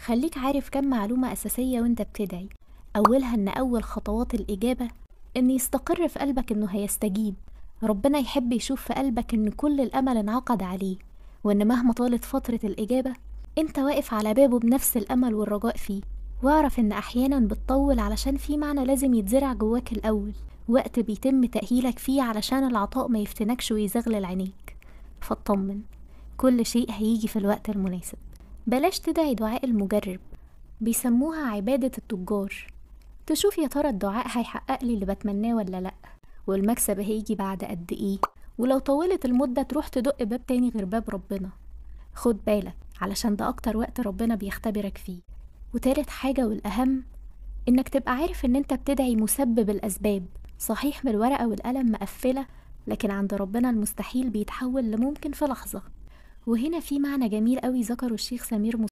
خليك عارف كم معلومة أساسية وانت بتدعي. أولها إن أول خطوات الإجابة إن يستقر في قلبك إنه هيستجيب. ربنا يحب يشوف في قلبك إن كل الأمل انعقد عليه، وإن مهما طالت فترة الإجابة انت واقف على بابه بنفس الأمل والرجاء فيه. واعرف إن أحيانا بتطول علشان في معنى لازم يتزرع جواك الأول، وقت بيتم تأهيلك فيه علشان العطاء ما يفتنكش ويزغلل عينيك. فاطمن، كل شيء هيجي في الوقت المناسب. بلاش تدعي دعاء المجرب، بيسموها عبادة التجار. تشوف يا ترى الدعاء هيحقق لي اللي بتمناه ولا لأ، والمكسب هيجي بعد قد إيه، ولو طولت المدة تروح تدق باب تاني غير باب ربنا. خد بالك علشان ده أكتر وقت ربنا بيختبرك فيه. وتالت حاجة والأهم، إنك تبقى عارف إن أنت بتدعي مسبب الأسباب. صحيح بالورقة والقلم مقفلة، لكن عند ربنا المستحيل بيتحول لممكن في لحظة. وهنا في معنى جميل قوي ذكره الشيخ سمير